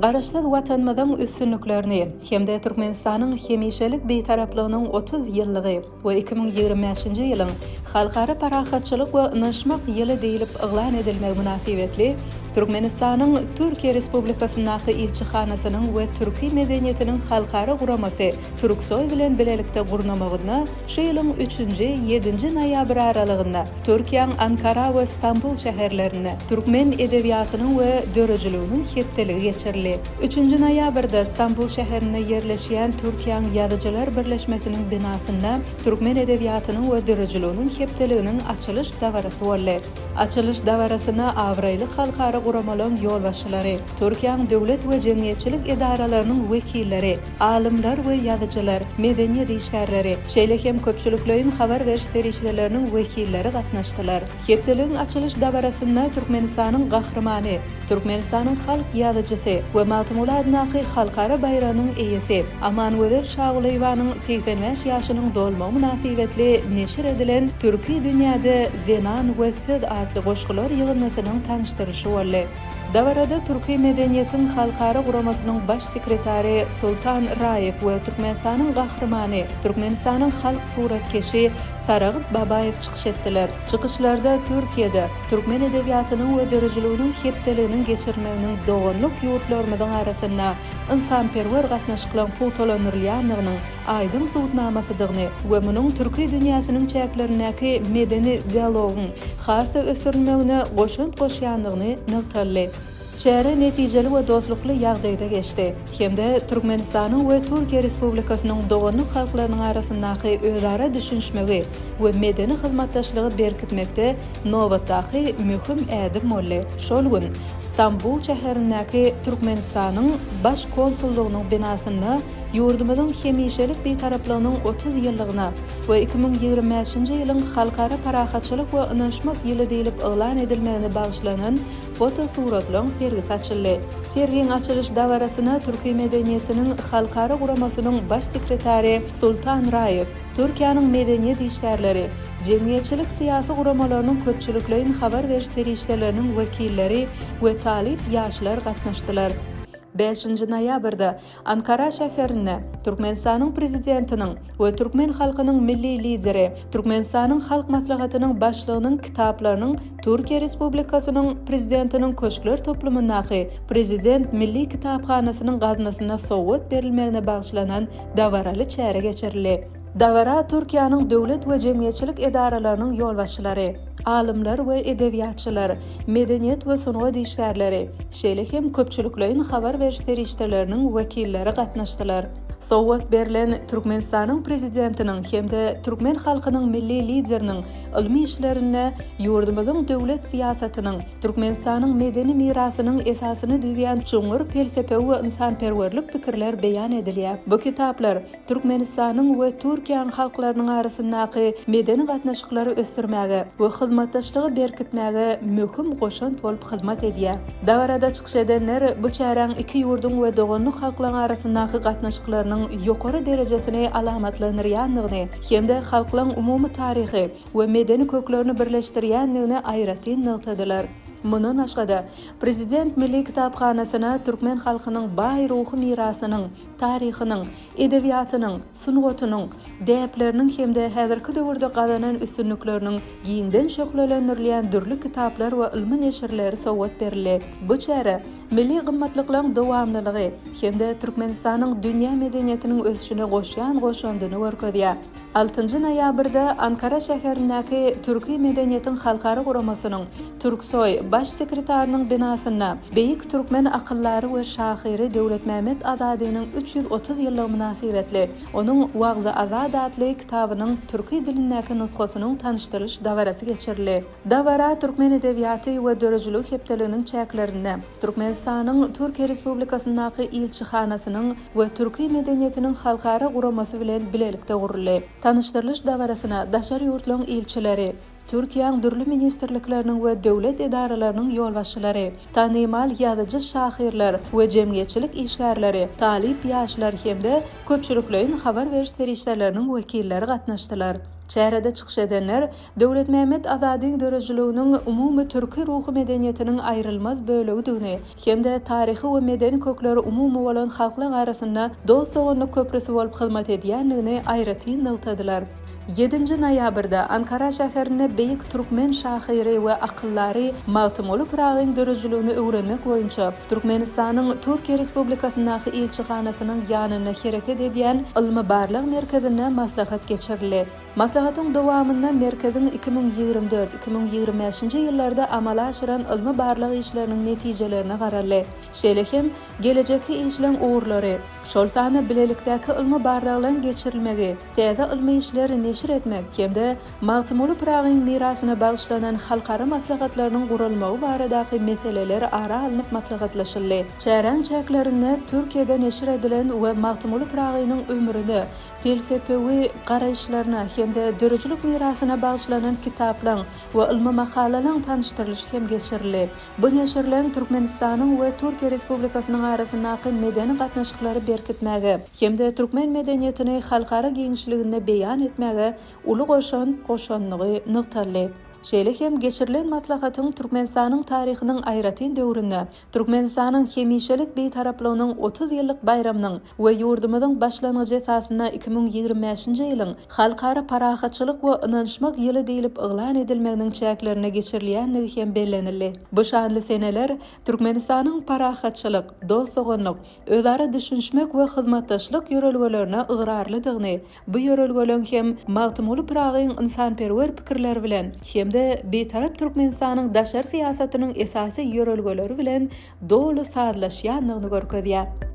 Garaşsyz Watanymyzyň üstünliklerini hem-de Türkmenistanyň hemişelik Bitaraplygynyň 30 ýyllygy we 2025-nji ýylyň Halkara parahatçylyk we ynanyşmak ýyly diýlip yglan edilmegi mynasybetli Türkmenistanyň Türkiýe Respublikasyndaky ilçihanasynyň we Türki medeniýetiniň halkara guramasy Türksoý bilen bilelikde gurnamagynda şu ýylyň üçünji, ýedinji noýabr aralygynda Türkiýäň Ankara we Stambul şäherlerinde Türkmen edebiýatynyň we döredijiliginiň hepdeligi geçirildi. Üçünji noýabrda Stambul şäherinde ýerleşýän Türkiýäň Ýazyjylar birleşmesiniň binasynda Türkmen edebiýatynyň we döredijiliginiň hepdeliginiň açylyş dabarasy boldy. Açylyş dabarasyna abraýly halkara guramalaryň ýolbaşçylary, Türkiýäň döwlet we jemgyýetçilik edaralarynyň wekilleri, alymlar we ýazyjylar, medeniýet işgärleri, şeýle hem köpçülikleýin habar beriş serişdeleriniň wekilleri gatnaşdylar. Hepdeligiň açylyş dabarasynda Türkmenistanyň Gahrymany, Türkmenistanyň halk ýazyjysy we Magtymguly adyndaky Halkara baýragynyň eýesi Amangözel Şagulyýewanyň 85 ýaşynyň dolmagy mynasybetli neşir edilen Türki dünýäde zenan we söz atly goşgular ýygyndysynyň tanyşdyrylyşy boldy. Dabarada Türki medeniýetiň halkara guramasynyň baş sekretary Sultan Raýew we Türkmenistanyň Gahrymany, Türkmenistanyň halk suratkeşi Saragt Babaýew çykyş etdiler. Çykyşlarda Türkiýede türkmen edebiýatynyň we döredijiliginiň hepdeliginiň geçirilmeginiň doganlyk ýurtlarymyzyň arasynda ynsanperwer gatnaşyklaryň pugtalandyrylýandygynyň aýdyň subutnamasydygyny we munuň türki dünýäsiniň çäklerindäki medeni dialogyň has-da ösdürilmegine goşant goşýandygyny nygtaldy. Çäre netijeli we dostlukly ýagdaýda geçdi hem-de Türkmenistanyň we Türkiýe Respublikasynyň doganlyk halklarynyň arasyndaky özara düşünişmegi we medeni hyzmatdaşlygy berkitmekde nobatdaky möhüm ädim boldy. Şol gün Stambul şäherindäki Türkmenistanyň Baş konsullygynyň binasynda ýurdumyzyň hemişelik Bitaraplygynyň 30 ýyllygyna we 2025-nji ýylyň Halkara parahatçylyk we ynanyşmak ýyly diýlip yglan edilmegine bagyşlanan fotosuratlaryň sergisi açyldy. Sergiň açylyş dabarasyna Türki medeniýetiniň halkara guramasynyň baş sekretary Sultan Raýew, Türkiýäniň medeniýet işgärleri, jemgyýetçilik-syýasy guramalarynyň köpçülikleýin habar beriş serişdeleriniň wekilleri we talyp ýaşlar gatnaşdylar. Bäşinji noýabrda Ankara şäherinde Türkmenistanyň Prezidentiniň we türkmen halkynyň Milli Lideri, Türkmenistanyň Halk Maslahatynyň Başlygynyň kitaplarynyň Türkiýe Respublikasynyň Prezidentiniň Köşkler toplumyndaky Prezident Milli kitaphanasynyň gaznasyna sowgat berilmegine bagyşlanan dabaraly çäre geçirildi. Dabara Türkiýäniň döwlet we jemgyýetçilik edaralarynyň ýolbaşçylary, alymlar we edebiýatçylar, medeniýet we sungat işgärleri, şeýle hem köpçülikleýin habar beriş serişdeleriniň wekilleri gatnaşdylar. Sowgat berlen Türkmenistanyň Prezidentiniň hem-de türkmen halkynyň Milli Lideriniň ylmy işlerinde ýurdumyzyň döwlet syýasatynyň, Türkmenistanyň medeni mirasynyň esasyny düzýän çuňňur pelsepewi we ynsanperwerlik pikirler beýan edilýär. Bu kitaplar Türkmenistanyň we Türkiýäniň halklarynyň arasyndaky medeni gatnaşyklary ösdürmäge we hyzmatdaşlygy berkitmäge möhüm goşant bolup hyzmat edýär. Dabarada çykyş edenler bu çäräň iki ýurduň we doganlyk halklaryň arasyndaky gatnaşyklarynyň ýokary derejesini alamatlandyrýandygyny hem-de halklaryň umumy taryhy we medeni köklerini birleşdirýändigini aýratyn nygtadylar. Mundan başga-da, Prezident Milli kitaphanasyna türkmen halkynyň baý ruhy mirasynyň, taryhynyň, edebiýatynyň, sungatynyň, däpleriniň hem-de häzirki döwürde gazanan üstünlikleriniň giňden şöhlelendirilýän dürli kitaplar we ylmy neşirleri sowgat berildi. Bu çäre milli gymmatlyklaryň dowamlylygy hem-de Türkmenistanyň dünýä medeniýetiniň ösüşine goşýan goşandyny görkezýär. Altynjy noýabrda Ankara şäherindäki Türki medeniýetiň halkara guramasynyň, Türksoý, Baş sekretarynyň binasynda beýik türkmen akyldary we şahyry Döwletmämmet Azadynyň 330 ýyllygy mynasybetli onuň Wagzy-Azat atly kitabynyň türki dilindäki nusgasynyň tanyşdyrylyş dabarasy geçirildi. Dabara Türkmen edebiýaty we döredijiligi hepdeliginiň çäklerinde Türkmenistanyň Türkiýe Respublikasyndaky ilçihanasynyň we Türki medeniýetiniň halkara guramasy bilen bilelikde guruldy. Tanyşdyrylyş dabarasyna daşary ýurtlaryň ilçileri, Türkiýäň dürli ministrlikleriniň we döwlet edaralarynyň ýolbaşçylary, tanymal ýazyjy-şahyrlar we jemgyýetçilik işgärleri, talyp ýaşlar hem-de köpçülikleýin habar beriş serişdeleriniň wekilleri gatnaşdylar. Çärede çykyş edenler Döwletmämmet Azadyň döredijiliginiň umumy türki ruhy medeniýetiniň aýrylmaz bölegidigini hem-de taryhy we medeni kökleri umumy bolan halklaň arasynda dost-doganlyk köprüsi bolup hyzmat edýändigini aýratyn nygtadylar. Ýedinji noýabrda Ankara şäherinde beýik türkmen şahyry we akyldary Magtymguly Pyragyň döredijiligini öwrenmek boýunça Türkmenistanyň Türkiýe Respublikasyndaky ilçihanasynyň ýanynda hereket edýän ylmy-barlag merkezinde maslahat geçirildi. Maslahatyň dowamynda merkeziň 2024, 2025-nji ýyllarda amala aşyran ylmy-barlag işleriniň netijelerine garaldy. Şeýle hem, gelejekki işleň ugurlary, şol sanda bilelikdäki ylmy-barlaglaryň geçirilmegi, täze ylmy işleri neşir etmek hem-de Magtymguly Pyragyň mirasyna bagyşlanan halkara maslahatlarynyň guralmagy baradaky meseleler ara alnyp maslahatlaşyldy. Çäräň çäklerinde Türkiýede neşir edilen we Magtymguly Pyragynyň ömrüne, pelsepewi garaýyşlaryna hem-de döredijilik mirasyna bagyşlanan kitaplaryň we ylmy makalalaryň tanyşdyrylyşy hem geçirildi. Bu neşirleň Türkmenistanyň we Türkiýe Respublikasynyň arasyndaky medeni gatnaşyklary berkitmäge hem-de türkmen medeniýetini halkara giňişliginde beýan etmäge uly goşant goşandygy nygtaldy. Şeýle hem geçirilen maslahatyň Türkmenistanyň taryhynyň aýratyn döwründe Türkmenistanyň hemişelik Bitaraplygynyň 30 ýyllyk baýramynyň we ýurdumyzyň başlangyjy esasynda 2025-nji ýylyň Halkara parahatçylyk we ynanyşmak ýyly diýlip yglan edilmeginiň çäklerinde geçirilýändigi hem bellenildi. Bu şanly seneler Türkmenistanyň parahatçylyk, dost-doganlyk, özara düşünişmek we hyzmatdaşlyk ýörelgelerine ygrarlydygyny, bu ýörelgeleň hem Magtymguly Pyragyň ynsanperwer pikirleri bilen hem-de Bitarap Türkmenistanyň daşary syýasatynyň esasy ýörelgeleri bilen doly sazlaşýandygyny görkezýär.